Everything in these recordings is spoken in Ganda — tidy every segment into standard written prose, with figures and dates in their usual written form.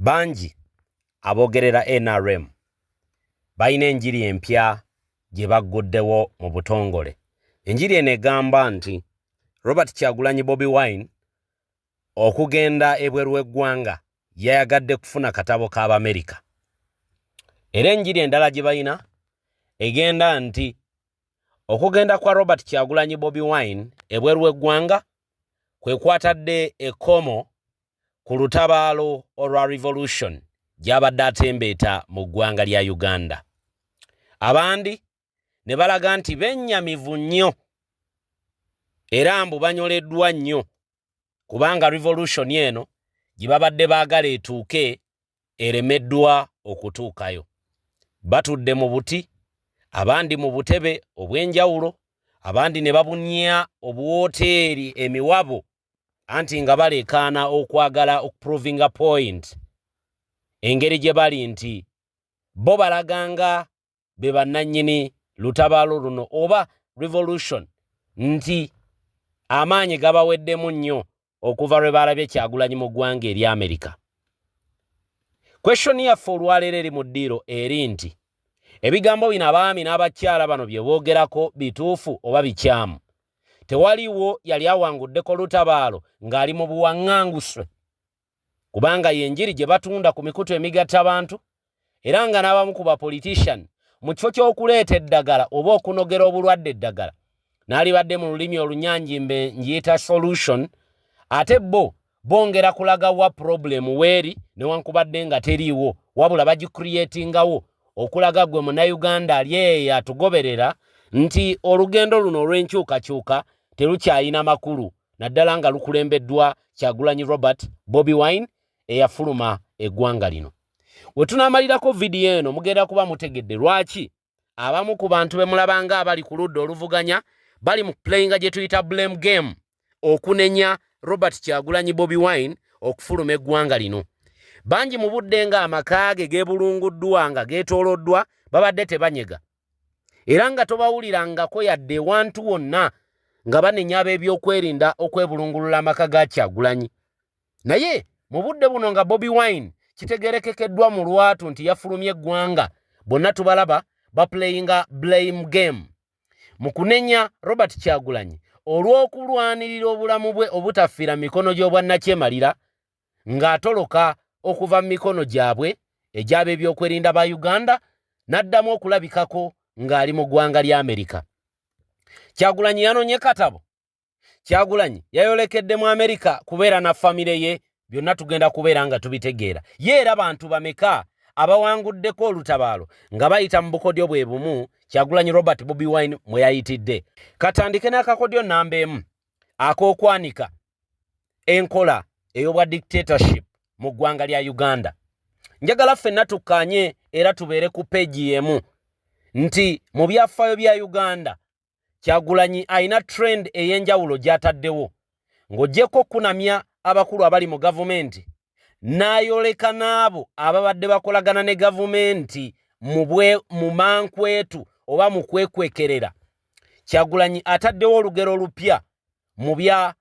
Bangi aboogerera NRM balina enjiri empya gye bagguddewo mu butongole. Enjiri eno egamba nti Robert Kyagulanyi Bobi Wine okugenda ebweru w'eggwanga yayagadde kufuna katabo k'Abamerika. Era enjiri endala gye balina egenda nti okugenda kwa Robert Kyagulanyi Bobi Wine ebweru w'eggwanga kwe kwatadde ekkomo ku lutabaalo olwa revolution gy'abadde atembeeta mu ggwanga lya Uganda. Abandi ne balaga nti bennyamivu nnyo era mbu banyoleddwa nnyo kubanga revolution eno gye babadde baagala etuuke eremeddwa okutuukayo. Batudde mu buti, abandi mu butebe obw'enjawulo, abandi ne babunya obuwooteeri emiwabo anti nga baleekaana okwagala okuprovinga point engeri gye bali nti bo balaga nga be bannannyini lutabaalo luno oba revolution, nti amaanyi gabaweddemu nnyo okuva lwe baalabye Kyagulanyi mu ggwanga erya Amerika. Question yaffe olwaleero eri mu ddiiro eri nti ebigambo bino abaami n'abakyala bano bye boogerako bituufu oba bikyamu? Tewaliwo yali awanguddeko lutabaalo ng'ali mu buwaŋŋanguswe, kubanga y'enjiri gye batunda ku mikutu emigattabantu, era nga n'abamu ku bapolitician mu kifo ky'okuleeta eddagala oba okunogera obulwadde eddagala n'alibadde mu lulimi olunyanjimbe ngiyita solution, ate bo bongera kulaga wa problem weeri newankubadde nga teriiwo, wabula bagicreatingawo okulaga gwe Munnayuganda ali eyo atugoberera nti olugendo luno olw'enkyukakyuka terukyayina makulu, naddala nga lukulembeddwa Kyagulanyi Robert Bobi Wine eyafuluma eggwanga lino. We tunaamalirako vidiyo eno mugenda kuba mutegedde lwaki abamu ku bantu be mulabanga abali ku ludda oluvuganya bali mu playinga gye tuyita blame game, okunenya Robert Kyagulanyi Bobi Wine okufuluma eggwanga lino. Bangi mu budde nga amaka ge geebulunguddwa nga geetooloddwa babadde tebanyega, era nga tobawulirangako yadde ewantu wonna nga banenya ab'ebyokwerinda okwebulungulula amaka ga Kyagulanyi. Naye mu budde buno nga Bobi Wine kitegerekekeddwa mu lwatu nti yafulumye eggwanga, bonna tubalaba baplayinga blame game mu kunenya Robert Kyagulanyi olw'okulwanirira obulamu bwe obutafiira mikono gy'obwannakyemalira ng'atoloka okuva mu mikono gyabwe egy'ab'ebyokwerinda ba Uganda n'addamu okulabikako ng'ali mu ggwanga lya Amerika. Kyagulanyi yanonye katabo. Kyagulanyi yayolekedde mu Amerika kubeera na famire ye. Byonna tugenda kubeera nga tubitegeera. Ye era bantu bameka abawanguddeko olutabaalo nga bayita mu bukodyo bwe bumu Kyagulanyi Robert Bobi Wine mwe yayitidde? Katandike n'akakodyo namba 1 ak'okwanika enkola ey'obwa dictatorship mu ggwanga lya Uganda. Njagala ffenna tukkaanye era tubeere ku peegi emu nti mu byafaayo bya Uganda Kyagulanyi alina trend ey'enjawulo gy'ataddewo ng'oggyeko okunamya abakulu abali mu gavumenti, n'ayoleka n'abo ababadde bakolagana ne gavumenti mu mankwetu oba mu kwekwekerera. Kyagulanyi ataddewo olugero olupya mu bya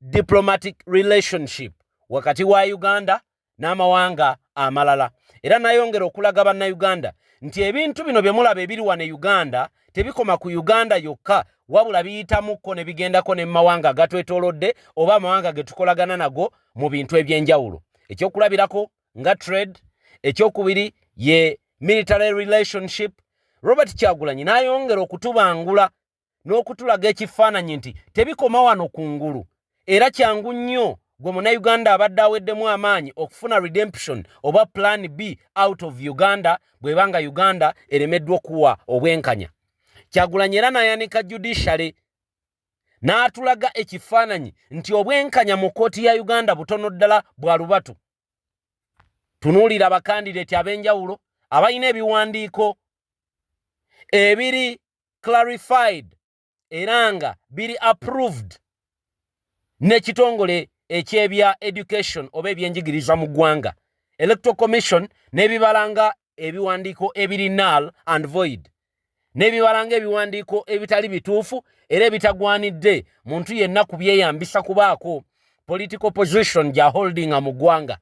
diplomatic relationship wakati wa Uganda n'amawanga amalala, era n'ayongera okulaga Bannayuganda nti ebintu bino bye mulaba ebiri wano e Uganda tebikoma ku Uganda yokka, wabula biyitamukko ne bigendako ne mu mawanga agatwetoolodde oba amawanga ge tukolagana nago mu bintu ebyenjawulo. Ekyokulabirako nga trade, ekyokubiri ye military relationship. Robert Kyagulanyi n'ayongera okutubangula n'okutulaga ekifaananyi nti tebikoma wano ku ngulu, era kyangu nnyo gwe Munnayuganda abadde aweddemu amaanyi okufuna redemption oba plan B out of Uganda bw'eba nga Uganda eremeddwa okuwa obwenkanya. Kyagulanyi era n'ayanika judiciary n'atulaga ekifaananyi nti obwenkanya mu kkooti ya Uganda butono ddala bwa lubatu. Tunuulira abakandideeti ab'enjawulo abalina ebiwandiiko ebiri clarified era nga biri approved n'ekitongole ekyebya education oba ebyenjigiriza mu ggwanga, Electoral Commission, n'ebibala nga ebiwandiiko ebiri null and void, n'ebibala nga ebiwandiiko ebitali bituufu era ebitagwanidde muntu yenna kubyeyambisa kubaako political position gya holdinga mu ggwanga.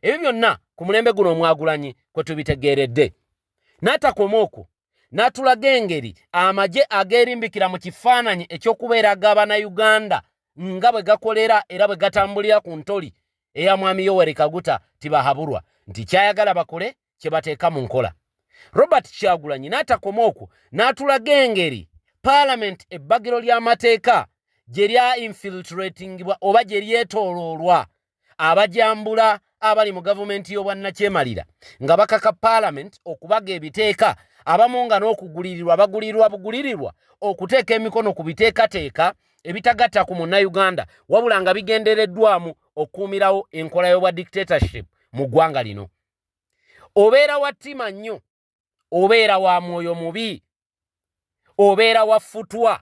Ebyo byonna ku mulembe guno omwagulanyi kwe tubitegeeredde. N'atakoma okwo, n'atulaga engeri amagye ageerimbikira mu kifaananyi eky'okubeera ag'Abannayuganda nga bwe gakolera era bwe gatambulira ku ntoli eya Mwami Yoweri Kaguta Tibahaburwa, nti kyayagala bakole kye bateeka mu nkola. Robert Kyagulanyi n'atakoma okwo, n'atulaga engeri Paalamenti, ebbagiro ly'amateeka, gye lya infiltratingibwa oba gye lyetooloolwa abajambula abali mu gavumenti y'obwannakyemalira, nga bakaka Paalamenti okubaga ebiteeka, abamu nga n'okugulirirwa bagulirirwa bugulirirwa okuteeka emikono ku biteekateeka ebitagatta ku Munnayuganda, wabula nga bigendereddwamu okukuumirawo enkola y'obwa dictatorship mu ggwanga lino. Obeera wa ttima nnyo, obeera wa mwoyo mubi, obeera wa ffutwa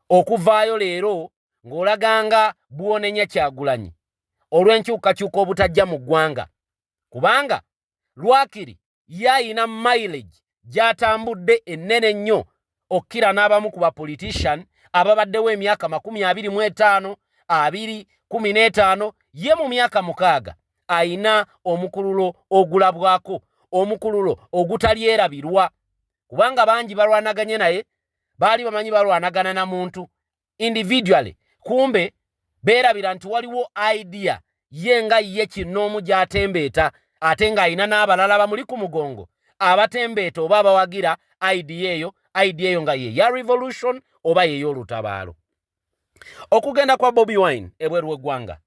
okuvaayo leero ng'olaganga bw'onenya Kyagulanyi olw'enkyukakyuka obutajja mu ggwanga, kubanga lwakiri ye ayina mileage gy'atambudde ennene ennyo okkira n'abamu ku bapolitician ababaddewo emyaka 25, 20, 15. Ye mu myaka 6 ayina omukululo ogulabwako, omukululo ogutalyerabirwa, kubanga bangi balwanaganye naye baali bamanyi balwanagana na muntu individually, kumbe beerabira nti waliwo idea ye nga ye kinnoomu gy'atembeeta, ate ng'ayina n'abalala bamuli ku mugongo abatembeeta oba abawagira idea eyo, idea eyo nga ye ya revolution oba yey'olutabaalo. Okugenda kwa Bobi Wine ebweru w'eggwanga,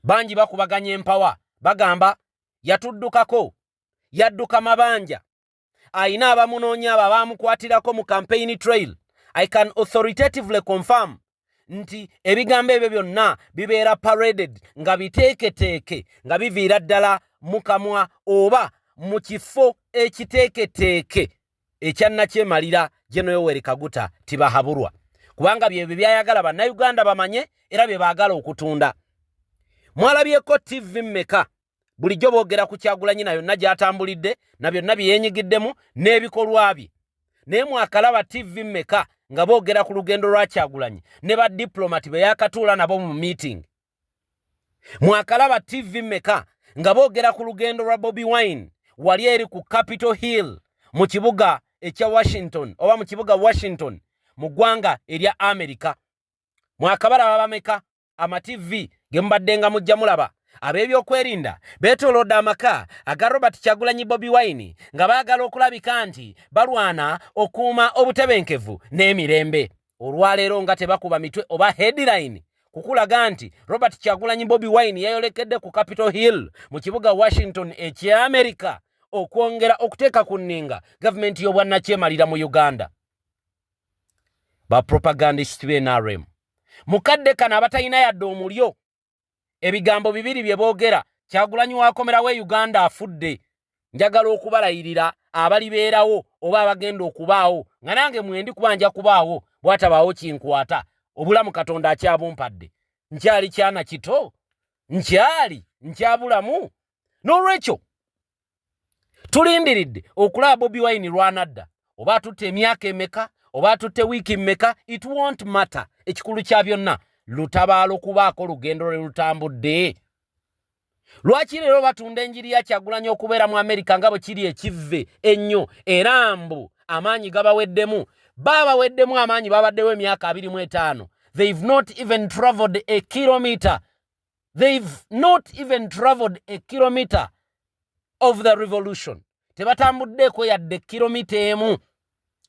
bangi bakubaganya empawa, bagamba yatuddukako, yadduka mabanja, ayina abamunoonya, abo abamukwatirako mu campaign trail. I can authoritatively confirm nti ebigambo ebyo byonna bibeera paraded nga biteeketeeke, nga biviira ddala mu kamwa oba mu kifo ekiteeketeeke ekyannakyemalira General Yoweri Kaguta Tibahaburwa, kubanga byebyo byayagala Bannayuganda bamanye era bye baagala okutunda. Mwalabyeko TV mmeka bulijjo boogera ku Kyagulanyi na yonna gy'atambulidde na byonna bye yeenyigiddemu n'ebikolwa bye? Naye mwakalaba TV mmeka nga boogera ku lugendo lwa Kyagulanyi ne ba diplomat be yakatuula nabo mu meeting? Mwakalaba TV mmeka nga boogera ku lugendo lwa Bobi Wine wali eri ku Capitol Hill mu kibuga ekya Washington oba mu kibuga Washington mu ggwanga erya America? Mwakabalaba bameka ama TV ge mubadde nga mujja mulaba ab'ebyokwerinda beetoolodde amaka aga Robert Kyagulanyi Bobi Wine nga baagala okulabika nti balwana okuuma obutebenkevu n'emirembe? Olwaleero nga tebakuba mitwe oba headline kukulaga nti Robert Kyagulanyi Bobi Wine yayolekedde ku Capitol Hill mu kibuga Washington ekya America okwongera okuteeka ku nninga gavumenti y'obwannakyemalira mu Uganda. Bapropagandist b'NRM mukadde kano abatalina yadde omulyo, ebigambo bibiri bye boogera: Kyagulanyi wakomerawo e Uganda afudde. Njagala okubalayirira abalibeerawo oba abagenda okubaawo, nga nange mwendi, kuba nja kubaawo bwatabaawo kinkwata. Obulamu Katonda akyabumpadde, nkyali kyana kito, nkyali nkyabulamu. N'olwekyo tulindiridde okulaba Bobi Wine lwanadda, oba atutte emyaka emeka oba atutte wiiki mmeka, it won't matter. Ekikulu kya byonna, lutabaalo kubaako lugendo lwe lutambudde. Lwaki leero batunda enjiri ya Kyagulanyi okubeera mu Amerika nga bwe kiri ekivve ennyo, era mbu amaanyi gabaweddemu? Baabaweddemu amaanyi, babaddewo emyaka 25, they've not even traveled a kilometer, they've not even traveled a kilometer of the revolution. Tebatambuddeeko yadde kilomita emu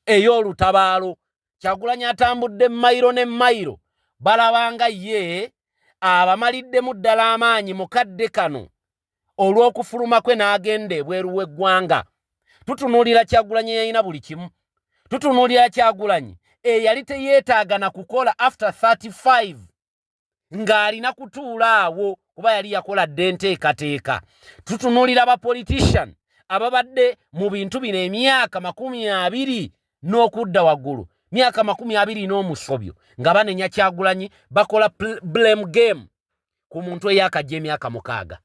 ey'olutabaalo. Kyagulanyi atambudde mayiro ne mayiro. Balabanga ye abamaliddemu ddala amaanyi mukadde kano olw'okufuluma kwe n'agenda ebweru w'eggwanga. Tutunuulira Kyagulanyi yalina buli kimu, tutunuulira Kyagulanyi eyali teyeetaaga na kukola after 35, ng'alina kutuula awo kuba yali yakola dde enteekateeka. Tutunuulira abapolitician ababadde mu bintu bino emyaka 20 n'okudda waggulu, myaka 20 n'omusobyo, nga banenya Kyagulanyi, bakola blame game ku muntu eyakajja emyaka 6.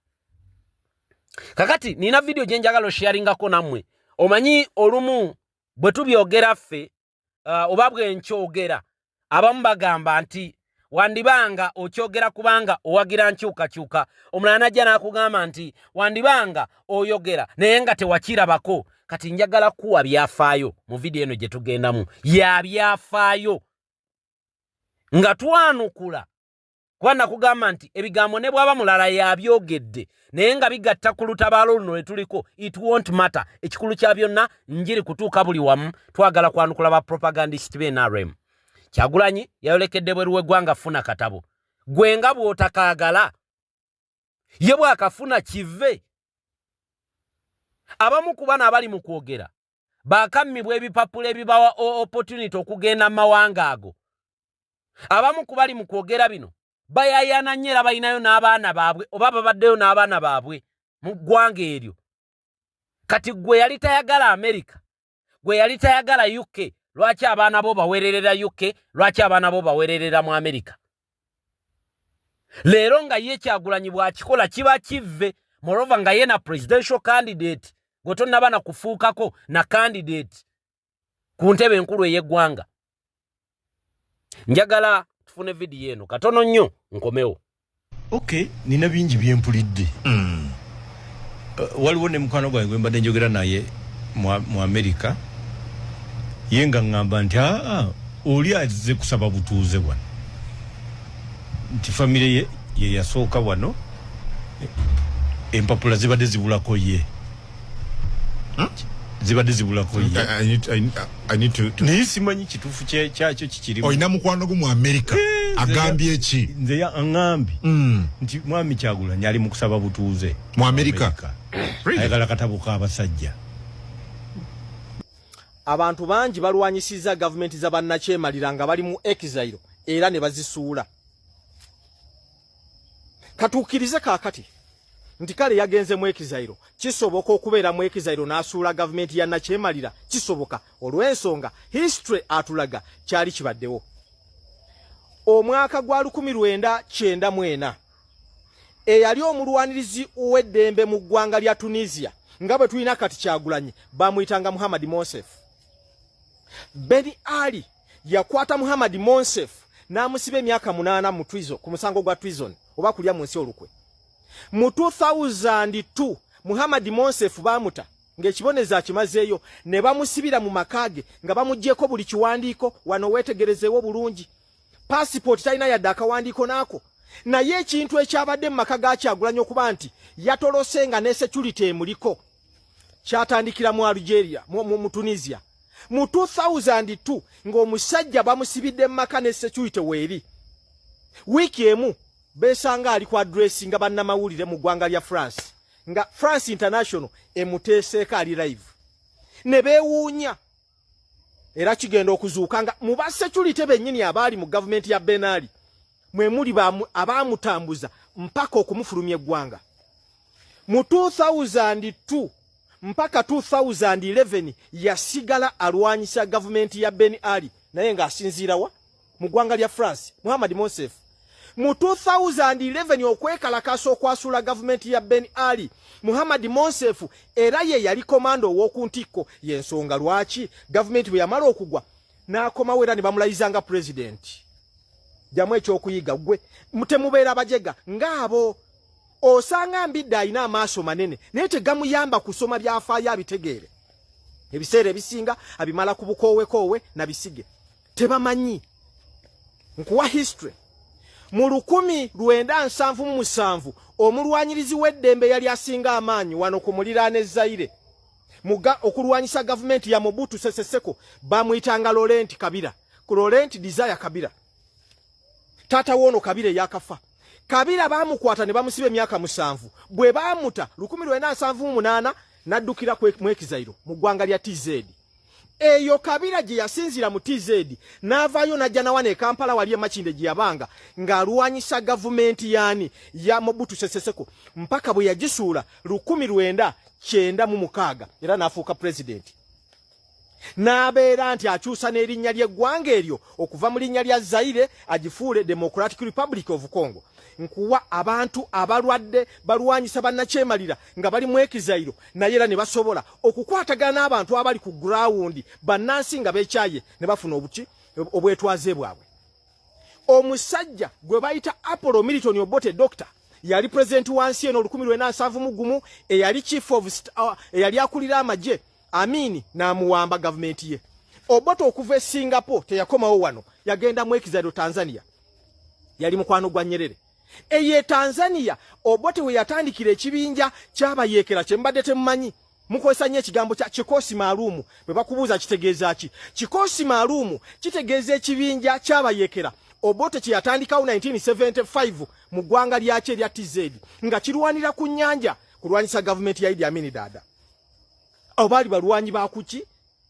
Kakati nina vidiyo gye njagala osharingako nammwe. Omanyi olumu bwe tubyogera ffe, oba bwe nkyogera, abamu bagamba nti wandibanga okyogera kubanga owagira nkyukakyuka. Omulala najja n'akugamba nti wandibanga oyogera naye nga tewakirabako. Kati njagala kuwa byafaayo mu vidiyo eno gye tugendamu, ya byafaayo nga twanukula, kuba nakugamba nti ebigambo ne bw'aba mulala yabyogedde naye nga bigatta ku lutabaalo luno lwe tuliko, it won't matter. Ekikulu kya byonna njiri kutuuka buli wamu. Twagala kwanukula ba propagandist be NRM. Kyagulanyi yayolekedde bweru w'eggwanga, funa katabo gwe nga bw'otakaagala ye bw'akafuna kive. Abamu ku bano abali mu kwogera bakammibwa ebipapula ebibawa opportunity okugenda mu mawanga ago. Abamu ku bali mu kwogera bino bayayaana nnyo era balinayo n'abaana baabwe oba babaddeyo n'abaana baabwe mu ggwanga eryo. Kati gwe yali tayagala America, gwe yali tayagala UK, lwaki abaana bo bawererera UK? Lwaki abaana bo bawererera mu America? Leero nga ye Kyagulanyi bw'akikola kiba kivve, moreover nga ye na presidential candidate, gwe tonnaba na kufuukako na candidate ku ntebe enkulu ey'eggwanga. Njagala tufune vidiyo eno katono nnyo, nkomewo. Okay, nina bingi byempulidde. Waliwo ne mukwano gwange gwe mbadde njogera naye mu America, ye nga ŋŋamba nti aa, oli azze kusaba butuuze wano, nti famire ye ye yasooka wano, empapula zibadde zibulako ye, zibadde zibulako ye. I need to Naye simanyi kituufu kyakyo kikirimu. Olina mukwano gwo mu America, agambye ki? Nze aŋŋambye nti mwami Kyagulanyi ali mu kusaba butuuze. Mu America? Really? Ayagala katabo k'abasajja. Abantu bangi balwanyisizza gavumenti za bannakyemalira nga bali mu exile era ne bazisuula. Katuukirize kaakati nti kale yagenze mu exile. Kisoboka okubeera mu exile n'asuula gavumenti ya nakyemalira? Kisoboka, olw'ensonga history atulaga kyali kibaddewo. Omwaka gwa 1994, eyali omulwanirizi w'eddembe mu ggwanga lya Tunisia, nga bwe tulina kati Kyagulanyi, bamuyitanga Muhammad Monsef. Ben Ali yakwata Muhammad Monsef n'amusiba emyaka 8 mu treason, ku musango gwa treason oba kulya mu nsi olukwe. Mu 2002 Muhammad Monsef bamuta ng'ekibonezo akimazeeyo, ne bamusibira mu maka ge nga bamuggyeko buli kiwandiiko. Wano weetegerezeewo bulungi, pasipooti talina yadde akawandiiko n'ako. Naye ekintu ekyabadde mu maka ga Kyagulanyi okuba nti yatolose nga ne security emuliko kyatandikira mu Algeria, mu Tunisia mu 2002, ng'omusajja bamusibidde mu maka ne security weeri. Wiiki emu besanga ali ku addressinga bannamawulire mu ggwanga lya France, nga France International emuteeseeko ali live, ne beewuunya. Era kigenda okuzuuka nga mu ba security bennyini abaali mu gavumenti ya Ben Ali mwe muli abaamutambuza mpaka okumufulumya eggwanga. Mu 2002 mpaka 2011 yasigala alwanyisa gavumenti ya Ben Ali, naye ng'asinziira wa? Mu ggwanga lya France. Muhammad Monsef mu 2011 okwekalakasa okwasuula gavumenti ya Ben Ali, Muhammad Monsef era ye yali komando ow'oku ntikko. Y'ensonga lwaki gavumenti bwe yamala okugwa n'akomawo era ne bamulayiza nga pulezidenti. Jamu ekyokuyiga, gwe temubeera bajega ng'abo. Osanga Mbidde alina amaaso manene naye tegamuyamba kusoma byafaayo abitegeere. Ebiseera ebisinga abimala ku bukoowekoowe na bisige, tebamanyi. Nkuwa history. Mu 1977, omulwanyirizi w'eddembe yali asinga amaanyi wano ku muliraano e Zaire muga okulwanyisa gavumenti ya Mobutu Sese Seko bamuyitanga Laurent Kabila, ku Laurent Desire Kabila, taata woono Kabila eyakafa. Kabila bamukwata ne bamusiba emyaka 7. Bwe bamuta 1978, n'addukira mu exile mu ggwanga lya TZ. Eyo Kabila gye yasinzira mu TZ n'avaayo n'ajja nawana e Kampala, wali e Makindye gye yabanga ng'alwanyisa gavumenti yaani ya Mobutu Sese Seko mpaka bwe yagisuula 1996, era n'afuuka pulezidenti, n'abeera nti akyusa n'erinnya ly'eggwanga eryo okuva mu linnya lya Zaire agifuule Democratic Republic of Congo. Nkuwa abantu abalwadde balwanyisa bannakyemalira nga bali mu exile, naye era ne basobola okukwatagana n'abantu abali ku ground, bannansi nga beekyaye, ne bafuna obuki obwetwaze bwabwe. Omusajja gwe bayita Apollo Milton Obote Doctor yali president wa nsi eno 1971, eyali chief of eyali akulira amagye, Amini n'amuwamba gavumenti ye. Obote okuva e Singapore teyakomawo wano, yagenda mu exile Tanzania, yali mukwano gwa Nyerere. Eye Tanzania Obote we yatandikira ekibinja kyabayeekera kye mbadde temumanyi. Mukozesa nnyo ekigambo kya kikosi maalumu, bwe bakubuuza kitegeeza ki? Kikosi maalumu kitegeeza ekibinja kyabayeekera Obote kye yatandikawo 1975 mu ggwanga lyakyo erya TZ, nga kirwanira ku nnyanja kulwanyisa gavumenti ya Idi Amin Dada. Abo baali balwanyi ba kuki,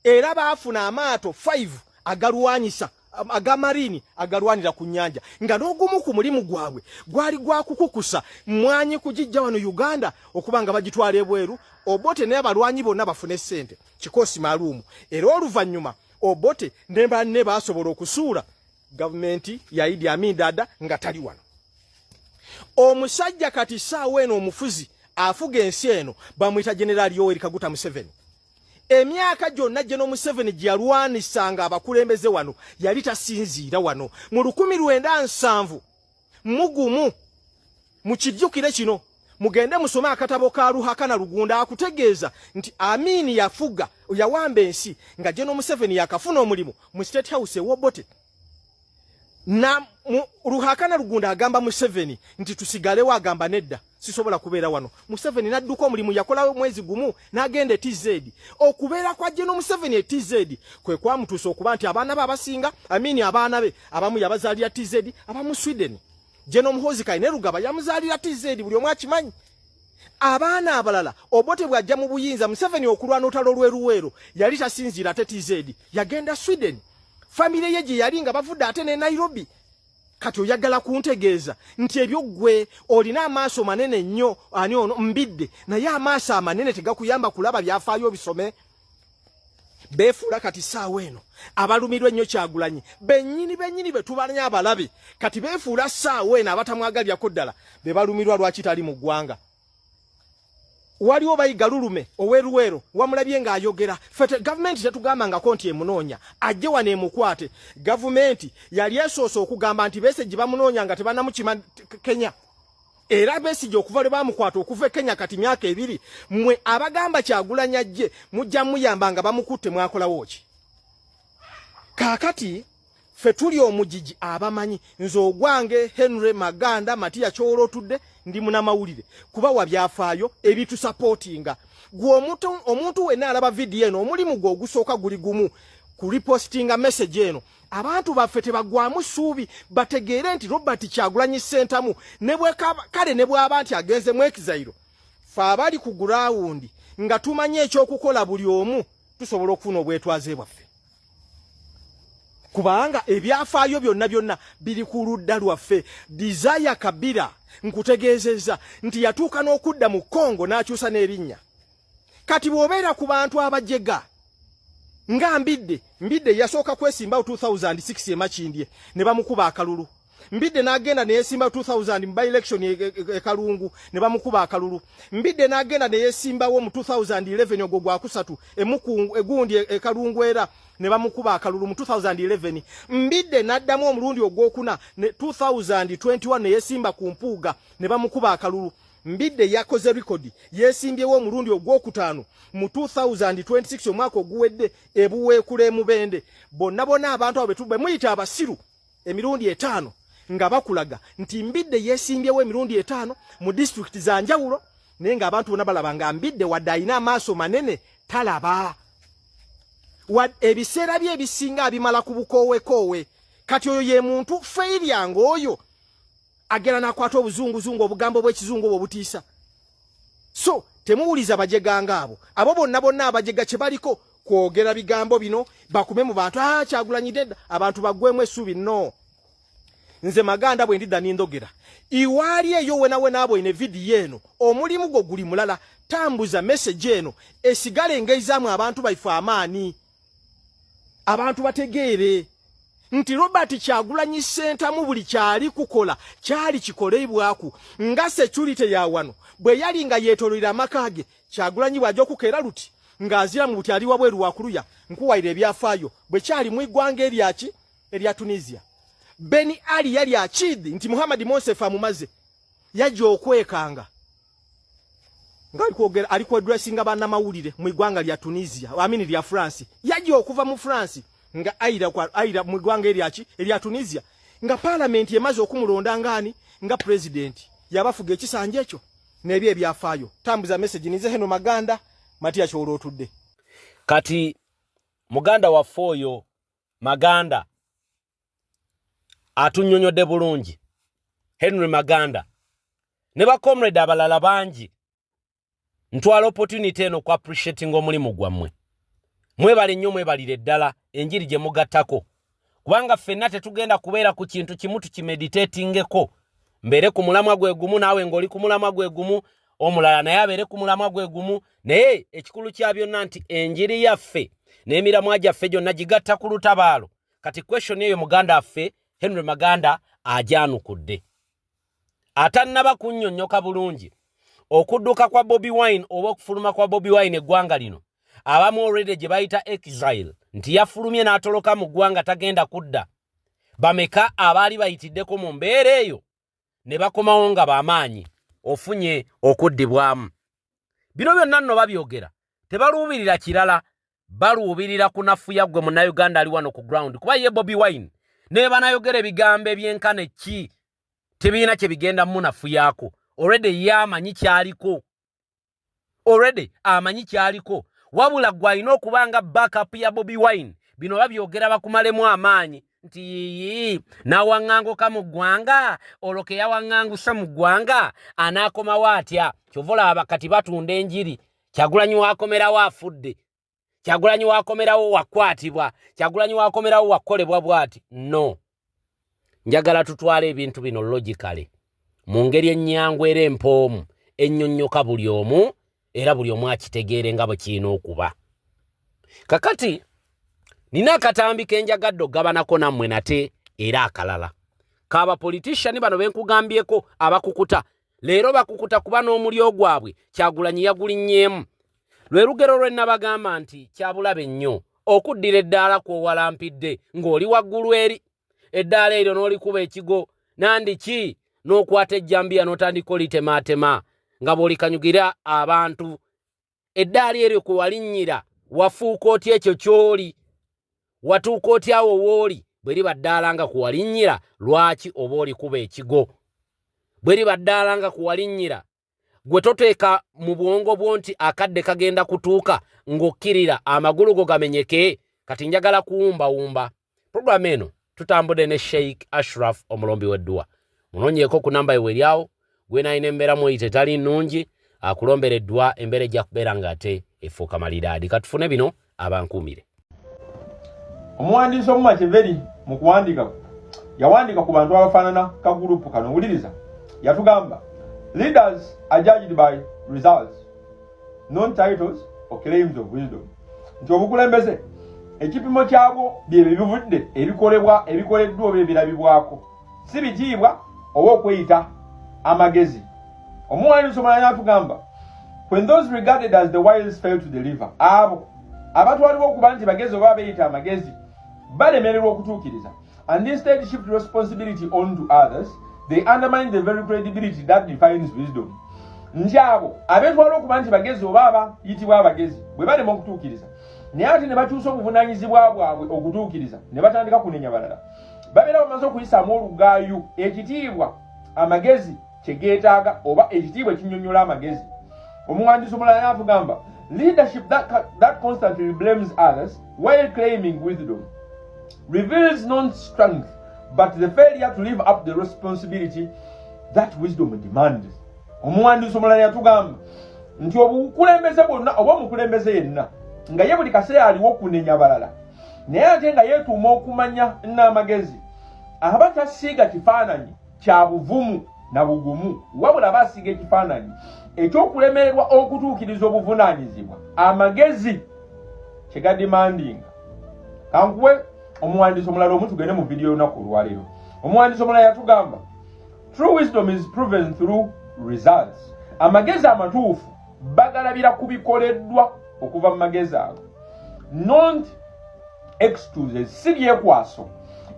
era baafuna amaato 5 agalwanyisa aga marini agalwanira ku nnyanja, nga n'ogumu ku mulimu gwabwe gwali gwa kukukusa mmwanyi kugijja wano Uganda okuba nga bagitwala ebweru, Obote n'abalwanyi bonna bafune ssente. Kikosi maalumu. Era oluvannyuma Obote ne banne baasobola okusuula gavumenti ya Idi Amin Dada nga tali wano. Omusajja kati ssaawa eno omufuzi afuga ensi eno bamuyita General Yoweri Kaguta Museveni. Emyaka gyonna General Museveni gye yalwanisanga abakulembeze wano yali tasinziira wano. Mu 1971, mukijjukire kino, mugende musome akatabo ka Ruhakana Rugunda akutegeeza nti Amini yafuga, yawamba ensi nga General Museveni yakafuna omulimu mu State House ewobote. Na Ruhakana Rugunda agamba Museveni nti tusigalewo, agamba nedda, sisobola kubeera wano. Museveni n'adduka omulimu, yakolawo mwezi gumu n'agenda e TZ. Okubeera kwa General Museveni e TZ kwe kwamutuusa okuba nti abaana be abasinga, Amini abaana be abamu yabazaalira TZ, abamu Sweden. General Muhoozi Kainerugaba yamuzaalira TZ, buli omu akimanyi. Abaana abalala Obote bw'ajja mu buyinza, Museveni okulwana olutalo lw'e Luweero yali tasinziira ate TZ, yagenda Sweden. Famire ye gye yali nga bavudde ate ne Nairobi. Kati oyagala kuntegeeza nti ebyo ggwe olina amaaso manene nnyo, ani ono Mbidde, naye amaaso amanene tegakuyamba kulaba byafaayo bisome. Beefuula kati ssaawa eno abalumirwa ennyo Kyagulanyi bennyini bennyini be tubalanya abalabe, kati beefuula ssaawa eno abatamwagalyako ddala be balumirwa lwaki tali mu ggwanga. Waliwo Bayiga Lulume ow'e Luweero, wamulabye ng'ayogera. Ffe gavumenti tetugambangako nti emunoonya ajje wano emukwate. Gavumenti yali esoose okugamba nti Besigye bamunoonya nga tebanamukima Kenya, era Besigye okuva lwe bamukwata okuva e Kenya kati myaka 2. Mmwe abagamba Kyagulanyi ajje mujja muyamba nga bamukutte, mwakolawo ki? Kaakati ffe tuli omugigi abamanyi. Nze ogwange Henry Maganda Matiya Kyowolotudde, ndi munamawulire kubawa byafaayo ebitusapootinga. Gwe omuntu wenna alaba vidiyo eno, omulimu gwe ogusooka guli gumu, ku repostinga message eno. Abantu baffe tebagwamu ssuubi, bategeere nti Robert Kyagulanyi Ssentamu kale ne bw'aba nti agenze mu exile, fe abali ku ground nga tumanyi ekyokukola, buli omu tusobola okufuna obwetwaze bwaffe, kubanga ebyafaayo byonna byonna biri ku ludda lwaffe. Desire Kabira nkutegeezezza nti yatuuka n'okudda mu Kongo n'akyusa n'erinnya. Kati bw'obeera ku bantu abajega nga Mbidde, Mbidde yasooka kwesimbawo 2006 e Makindye ne bamukuba akalulu. Mbidde n'agenda neyesimba 2000 mu by-election e Kalungu ne bamukuba akalulu. Mbidde n'agenda neyesimbawo mu 2011, ogwo gwakusatu, emukungu egundi e Kalungu, era ne bamukuba akalulu mu 2011. Mbidde n'addamu omulundi ogwokuna ne 2021 neyesimba ku Mpuuga ne bamukuba akalulu. Mbidde yakoze rekodi, yeesimbyewo omulundi ogwokutaano mu 2026, omwaka oguwedde, ebuweekula emubende. Bonna bonna abantu abo bwe muyita abasiru emirundi 5 nga bakulaga nti Mbidde yeesimbyewo emirundi 5 mu disitulikiti za njawulo, naye ng'abantu bonna balaba nga Mbidde wadde alina amaaso manene talaba, ebiseera bye ebisinga abimala ku bukoowekoowe. Kati oyo ye muntu failure, ng'oyo agenda n'akwata obuzunguzungu, obugambo bw'ekizungu obwo obutiisa. So temuwuliza bajeganga abo, abo bonna bonna abajega kye baliko kwogera bigambo bino bakume mu bantu, ah, Kyagulanyi nedda, abantu baggwemu essuubi. No, nze Maganda bwe ndidda nindogera iwaali eyo wena wena abo ine vidiyo eno, omulimu gwo guli mulala, tambuza message eno esigale ng'eizaamu abantu baife amaani, abantu bategeere nti Robert Kyagulanyi Ssentamu buli kyali kukola kyali kikolebwaku nga security ya wano bwe yali nga yeetololera amaka ge. Kyagulanyi bw'ajja okukeera luti ng'azira mu buti ali wabweru wa kuluya. Nkuwaire ebyafaayo bwe kyali mu ggwanga eryaki erya Tunisia. Ben Ali yali akidi nti Muhammad Monsef amumaze, yajja okwekanga nga alikwogera, alikwadressinga bannamawulire mu ggwanga lya Tunisia, amini lya France. Yajja okuva mu France nga ayira kwa ayira mu ggwanga eryaki erya Tunisia, nga parliament emaze okumulonda ngani nga president. Yabafuga ekisanja ekyo n'ebyo ebyafaayo. Tambuza message. Nize Heno Maganda Matia Kyolotudde. Kati muganda waffe oyo Maganda atunnyonnyodde bulungi, Henry Maganda ne bacomrade abalala bangi. Ntwala opportunity eno ku appreciating omulimu gwammwe. Mwebale nnyo, mwebalire ddala enjiri gye mugattako, kubanga ffenna tetugenda kubeera ku kintu kimu tukimeditatingeko. Mbeere ku mulamwa gwe gumu naawe ng'oli ku mulamwa gwe gumu, omulala naye abeere ku mulamwa gwe gumu, naye ekikulu kya byonna nti enjiri yaffe n'emiramwa gyaffe gyonna gigatta ku lutabaalo. Kati question eyo muganda waffe Henry Maganda agyanukudde. Atannaba kunnyonnyoka bulungi okudduka kwa Bobi Wine oba okufuluma kwa Bobi Wine eggwanga lino, abamu already gye bayita exile, nti yafulumye n'atoloka mu ggwanga, tagenda kudda. Bameka abaali bayitiddeko mu mbeera eyo ne bakomawo nga bamaanyi? Ofunye okuddibwamu. Bino byonna nno babyogera tebaluubirira kirala, baluubirira kunafuya ggwe Munnayuganda ali wano ku ground, kuba ye Bobi Wine ne banayogera ebigambo ebyenkana ki, tebirina kye bigenda munafuyaako. Already ye amanyi kyaliko, already amanyi kyaliko. Wabula gwe alina okuba nga backup ya Bobi Wine. Bino babyogera bakumalemu amaanyi nti yiyi n'awaŋŋanguka mu ggwanga, olwo ke yawaŋŋangusa mu ggwanga anaakomawo atya? Kyova olaba kati batunda enjiri: Kyagulanyi wakomerawo afudde, Kyagulanyi wakomerawo wakwatibwa, Kyagulanyi wakomerawo wakolebwa bw'ati. No, njagala tutwale ebintu bino logically, mu ngeri ennyangu era empoomu, ennyonnyoka buli omu, era buli omu akitegeere nga bwe kirina okuba. Kakati nina akatambi ke njagadde okugabanako nammwe nate era akalala k'abapolitician bano benkugambyeko abakukuta. Leero bakukuta kuba n'omulyo gwabwe Kyagulanyi yagulinnyeemu. Lwe lugero lwe nabagamba nti kyabulabe nnyo okuddira eddaala kw'owalampidde ng'oli waggulu eri, eddaala eryo n'olikuba ekigo nandiki, n'okwata ejjambiya n'otandika olitemaatema nga bw'olikanyugira abantu. Eddaala eryo kwe walinnyira wafuuka otya ekyo ky'oli? Watuuka otya awo w'oli? Bwe liba ddaala nga kwe walinnyira, lwaki oba olikuba ekigo? Bwe liba ddaala nga kwe walinnyira, gwe toteeka mu bwongo bwo nti akadde kagenda kutuuka ng'okkirira amagulu go gamenyeke. Kati njagala kuwumbawumba puroguramu eno. Tutambudde ne Sheikh Ashraf, omulombi w'edduwa. Munoonyeeko ku namba ewe eryawo gwe nalina embeera mweyita etali nnungi, akulombera eddwa, embeera ejja kubeera ng'ate efuuka malidaadi. Katufune bino abankuumire. Omuwandiisi omu, Machiavelli, mu kuwandiika yawandiika ku bantu abafaanana kagurupu kano. Wuliriza, yatugamba, "Leaders are judged by results, not titles or claims of wisdom," nti obukulembeze ekipimo kyabwo byebyo ebivudde ebikolebwa, ebikoleddwa oba ebirabibwako, si bitiibwa oba okweyita amagezi. Omuwandiisi omulala yatugamba, "When those regarded as the wise fail to deliver," abo abatwalibwa okuba nti bagezi oba abeeyita amagezi balemererwa okutuukiriza, "and instead shift responsibility onto others, they undermine the very credibility that defines wisdom," nti abo abeetwala okuba nti bagezi oba abayitibwa abagezi bwe balema okutuukiriza, naye ate ne bakyusa obuvunaanyizibwa bwabwe okutuukiriza ne batandika kunenya balala, babeera bamaze okuyisaamu olugaayu ekitiibwa amagezi kye geetaaga oba ekitiibwa ekinyonnyola amagezi. Omuwandiisi omulala yatugamba, "Leadership that constantly blames others while claiming wisdom reveals not strength but the failure to live up the responsibility that wisdom demands." Omuwandiisi omulala yatugamba nti obukulembeze bwonna oba omukulembeze yenna nga ye buli kaseera aliwo okunenya balala, naye ate nga yeetuuma okumanya n'amagezi, aba tasiiga kifaananyi kya buvumu na bugumu, wabula aba asiiga ekifaananyi ekyokulemererwa okutuukiriza obuvunaanyizibwa amagezi kye gademandinga. Kankuwe omuwandiisi omulala omu, tugende mu vidiyo y'olunaku olwaleero. Omuwandiisi omulala yatugamba, "True wisdom is proven through results." Amagezi amatuufu bagalabira ku bikoleddwa okuva mu magezi ago, not excuses, si byekwaso.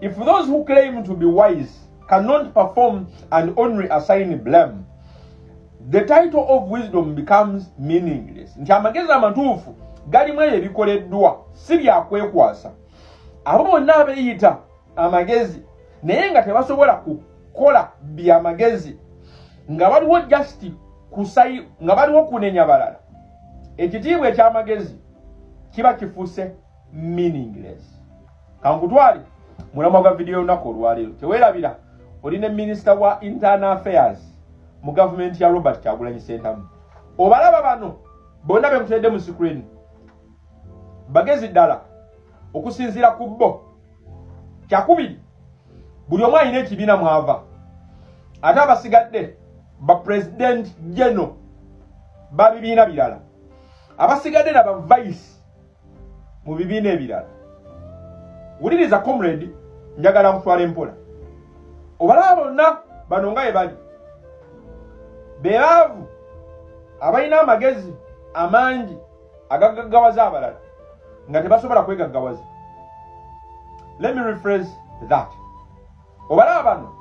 If those who claim to be wise cannot perform and only assign blame, the title of wisdom becomes meaningless. Nti amagezi amatuufu galimu ebyo ebikoleddwa, si byakwekwasa. Abo bonna abeeyita amagezi naye nga tebasobola kukola byamagezi, nga baliwo just kusayi, nga baliwo kunenya balala, ekitiibwa ekyamagezi kiba kifuuse meaningless. Kankutwale mulamwa gwa vidiyo olunaku olwaleero. Teweerabira oli ne minisita wa internal affairs mu gavumenti ya Robert Kyagulanyi Ssentamu. Obalaba bano bonna be mu screen, bagezi ddala okusinziira ku bo. Kyakubiri, buli omu alina ekibiina mwava, ate abasigadde ba president general ba bibiina birala, abasigadde naba vice mu bibiina ebirala. Wuliriza comrade, njagala nkutwala empola. Obalaba bonna bano nga bwe bali, bebaavu abalina amagezi amangi agagaggawaza abalala nga tebasobola kwegaggawaza. Let me rephrase that. Obalaba bano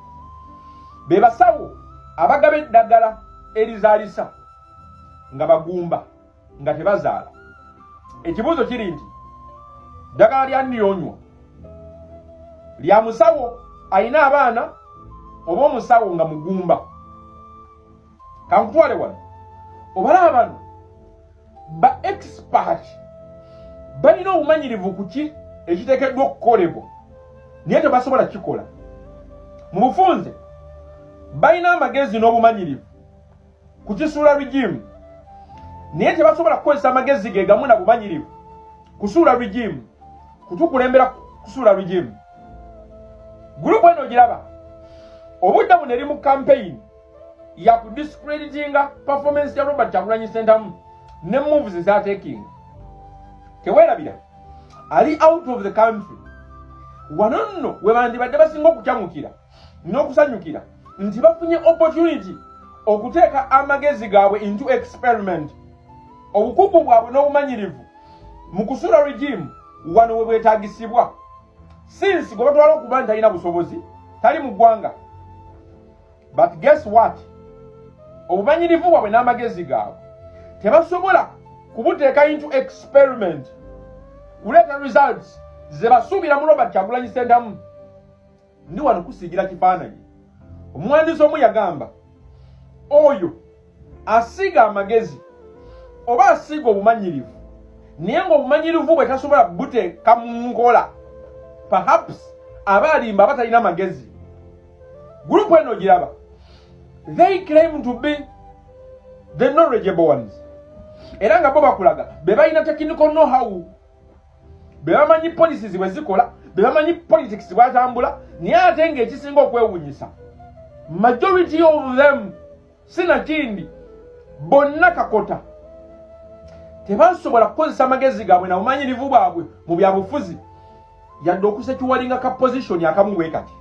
be basawo abagaba eddagala erizaalisa nga bagumba nga tebazaala. Ekibuuzo kiri nti ddagala lyani lyonywa? Lya musawo alina abaana oba omusawo nga mugumba? Kankutwale wano. Obalaba bano ba expert, balina obumanyirivu ku ki ekiteekeddwa okukolebwa naye tebasobola kikola. Mu bufunze, balina amagezi n'obumanyirivu ku kisuula regime naye tebasobola kukozesa amagezi ge gamu na bumanyirivu kusuula regime, kutukulembera kusuula regime. Group eno giraba obudde buno eri mu campaign ya kudiscreditinga performance ya Robert Kyagulanyi Ssentamu ne moves z'atakinga. Teweerabira ali out of the country. Wano nno we bandibadde basinga okukyamukira n'okusanyukira nti bafunye opportunity okuteeka amagezi gaabwe into experiment, obukugu bwabwe n'obumanyirivu mu kusuula regime wano we bwetaagisibwa, since gwe batwala okuba nti talina busobozi tali mu ggwanga. But guess what? Obumanyirivu bwabwe n'amagezi gaabwe tebasobola kubuteeka into experiment kuleeta results ze basuubira mu Robert Kyagulanyi Ssentamu. Ndi wano kusiigira kifaananyi. Omuwandiisi omu yagamba, oyo asiiga amagezi oba asiiga obumanyirivu naye ng'obumanyirivu bwe tasobola buteeka mu nkola, perhaps aba alimba, aba talina magezi. Group eno giraba, they claim to be the knowledgeable ones, era nga bo bakulaga be balina technical know-how, be bamanyi policies bwe zikola, be bamanyi politics bwatambula. Naye ate ng'ekisinga okwewunyisa, majority of them, sinakindi bonna kakota, tebasobola kukozesa amagezi gaabwe na bumanyirivu bwabwe mu byabufuzi yadde okusecuringa ka position akamu bwe kati.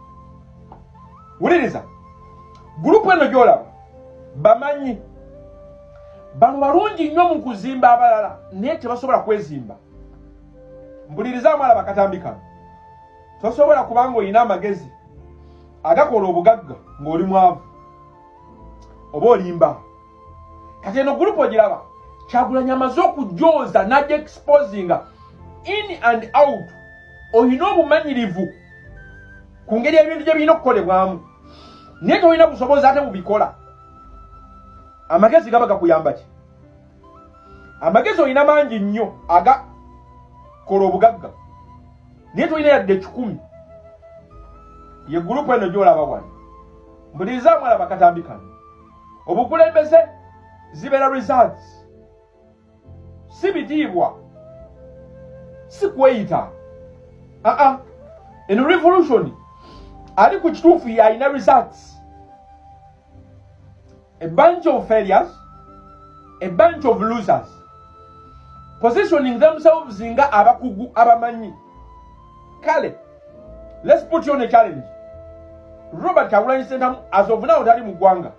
Wuliriza, group eno gy'olaba, bamanyi bano balungi nnyo mu kuzimba abalala naye tebasobola kwezimba. Mpulirizaamu, alaba akatambi kano. Tosobola kubanga olina amagezi agakola obugagga ng'oli mwavu oba olimba. Kati eno group ogiraba, Kyagulanyi amaze okujooza n'ajja exposinga in and out. Olina obumanyirivu ku ngeri ebintu gye birina okukolebwamu naye tolina busobozi ate bubikola. Amagezi gaba gakuyamba ki? Amagezi olina mangi nnyo agakola obugagga naye tolina yadde 100. Ye group eno gyolaba wano. Mbulirizaamu, alaba katambi kano. Obukulembeze zibeera results, si bitiibwa, si kweyita. Aa, eno revolution ali ku kituufu yalina results. A bunch of failures, a bunch of losers positioning themselves nga abakugu abamanyi. Kale let's put you on a challenge. Robert Kyagulanyi Ssentamu as of now tali mu ggwanga.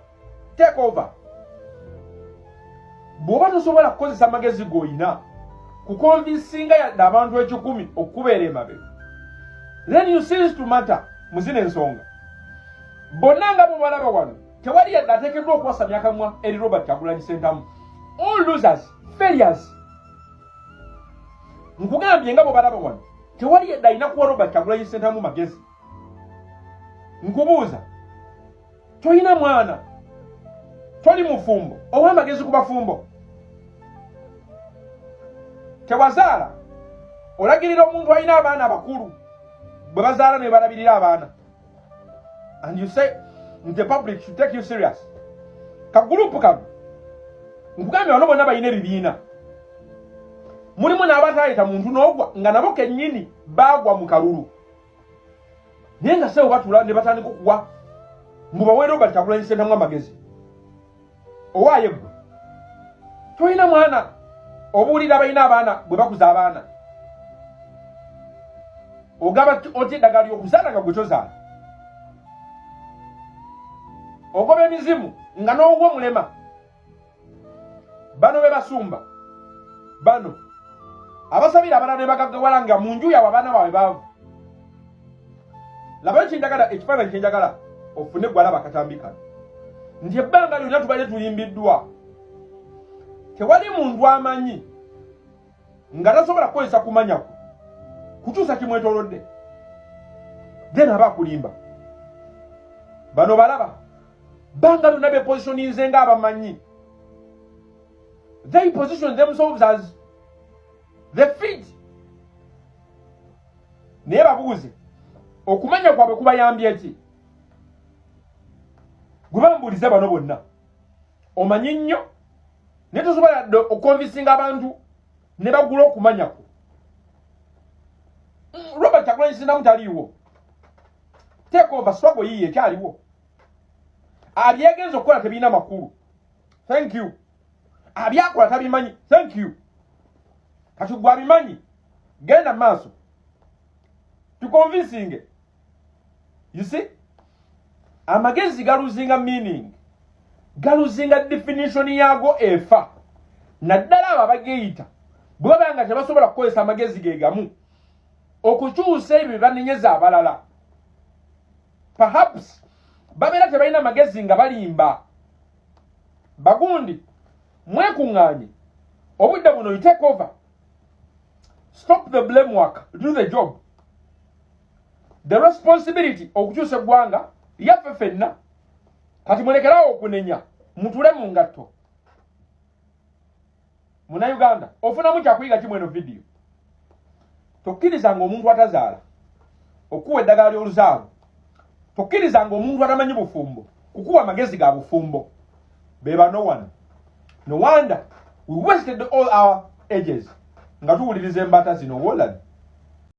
Take over. Bw'oba tosobola kukozesa amagezi g'olina kuconvincinga yadde abantu 100 okukubeera emabega, Then you cease to matter. Muzine ensonga bonna nga bwe balaba wano, tewali yadde ateekeddwa okwasamya akamwa eri Robert Kyagulanyi Ssentamu. All losers, failures. Nkugambye, nga bwe balaba wano, tewali yadde alina kuwa Robert Kyagulanyi Ssentamu magezi. Nkubuuza, tolina mwana, toli mufumbo, owa amagezi ku bafumbo? Tewazaala, olagirira omuntu alina abaana abakulu bwe bazaala ne balabirira abaana, and you say the public should take you serious. Kagurupu kano, nkugambye, bano bonna balina ebibiina, mulimu n'abatayita muntu n'ogwa nga nabo kennyini baagwa mu kalulu, naye nga sebo batula ne batandika okuwa mbu bawe Robert Kyagulanyi Ssentamu amagezi. Owaaye ggwe tolina mwana, obuulira abalina abaana bwe bakuza abaana. Ogaba otya eddagala ly'okuzaala nga gwe tozaala? Ogoba emizimu nga n'owuwo mulema. Bano be basumba bano abasabira abalala ne bagaggawala nga mu nju yaabwe abaana baabwe baavu. Labayo kyenjagala, ekifaananyi kyenjagala ofune gwalaba akatambi kano, nti ebbanga lyonna tubadde tulimbiddwa. Tewali muntu amanyi nga tasobola kukozesa kumanya kwe kukyusa kimwetoolodde, then aba akulimba. Bano balaba bbanga lyonna bepositioninze nga abamanyi. They position themselves as the fit, naye babuuze, okumanya kwabwe kubayambye ki? Gwe bambuulize, bano bonna omanyi nnyo, naye tosobola dde okuconvincinga abantu ne bagula okumanya kwo. Robert Kyagulanyi Ssentamu taliiwo. Take over struggle yiye ekyaliwo, abyegenza okukola tebirina makulu. Thank you. Abyakola tabimanyi. Thank you. Kati gwe abimanyi, genda maaso tuconvincinge. You see, amagezi galosinga meaning, galosinga definition yaago efa, naddala abo abageyita bwe baba nga tebasobola kukozesa amagezi ge gamu okukyusa ebyo bye banenyeza abalala. Perhaps babeera tebalina magezi nga balimba. Bagundi, mwekuŋŋaanye obudde buno. You take over. Stop the blame work, do the job. The responsibility okukyusa eggwanga lyaffe ffenna. Kati mulekerawo okunenya, mutule mu ngatto. Munnayuganda, ofunamu kyakuyiga kimu eno vidiyo: tokkirizanga omuntu atazaala okuwa eddagala ly'oluzaalo, tokkirizanga omuntu atamanyi bufumbo kukuwa amagezi ga bufumbo. Be bano wano. No wonder we wasted all our ages nga tuwuliriza embaata zino. Wolan